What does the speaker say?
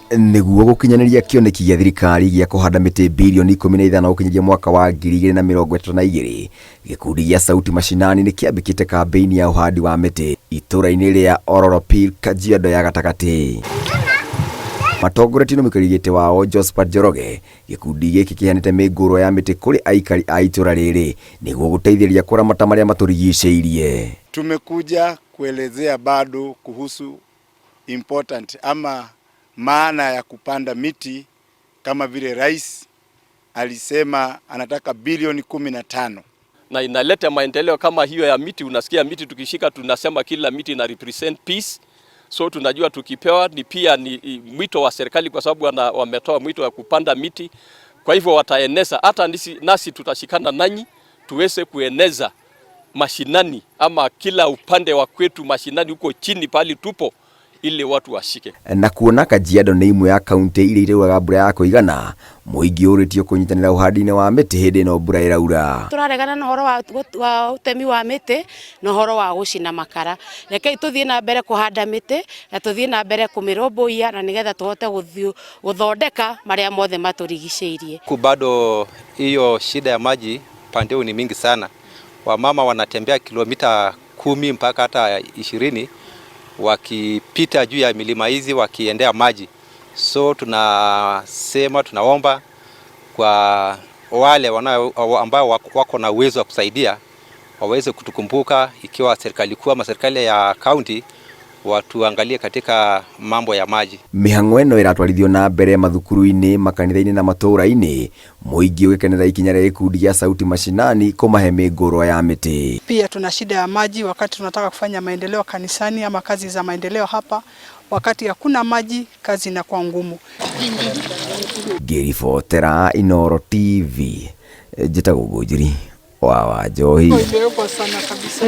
Nĩguo gũkinyanĩria kĩoneki gĩa thirikari gĩa kũhanda mĩtĩ birioni 15 gũkinyĩria mwaka wa 2032, gĩkundi gĩa Sauti Mashinani nĩ kĩambĩkĩte kambĩini ya ũhandi wa mĩtĩ itũra-inĩ rĩa Ololopil, Kajiado ya gatagatĩ. Matongoretio nĩ mũikarĩri gĩtĩ wao Josphat Njoroge, gĩkundi gĩkĩ kĩheanĩte mĩngũrwa ya mĩtĩ kũrĩ aikari a itũra rĩrĩ nĩguo gũteithĩrĩria kũramata marĩa matũrigicĩirie. Tumekuja kuelezea bado kuhusu important ama maana ya kupanda miti kama vile rais alisema anataka bilioni 15 na inaleta maendeleo kama hiyo ya miti. Unasikia miti tukishika, tunasema kila miti ina represent peace, so tunajua tukipewa ni pia ni mwito wa serikali, kwa sababu wametoa mwito wa kupanda miti. Kwa hivyo wataeneza hata nisi, nasi tutashikana nanyi tuweze kueneza mashinani ama kila upande wa kwetu mashinani huko chini pali tupo ili watu washike. Na kuona Kajiado nĩ imwe ya kaunti iria irauraga mbura ya kũigana, mũingĩ ũrĩtio kũnyitanĩra ũhandi-inĩ wa mĩtĩ hĩndĩ ĩno mbura ĩraura. Tũraregana na ũhoro wa ũtemi wa mĩtĩ na ũhoro wa gũcina makara. Rekei tũthiĩ na mbere kũhanda mĩtĩ na tũthiĩ na mbere kũmĩrũmbũiya na nĩgetha tũhote gũthondeka marĩa mothe matũrigicĩirie. Bado hiyo shida ya maji pande ni mingi sana, wamama wanatembea kilomita 10 mpaka hata 20 wakipita juu ya milima hizi wakiendea maji. So tunasema tunaomba kwa wale ambao wako na uwezo wa kusaidia waweze kutukumbuka, ikiwa serikali kuu ama serikali ya kaunti watuangalie katika mambo ya maji. Mĩhang'o ĩno ĩratwarithio na mbere mathukuru-inĩ, makanitha-inĩ na matũũra-inĩ, mũingĩ ũgĩkenera ikinya rĩa gĩkundi gĩa Sauti Mashinani kũmahe mĩngũrwa ya mĩtĩ. Pia tuna shida ya maji wakati tunataka kufanya maendeleo kanisani ama kazi za maendeleo hapa, wakati hakuna maji kazi inakuwa ngumu. Ngĩribotera Inooro TV, njĩtagwo Ngũnjiri wa Wanjohi. Imewekwa sana kabisa.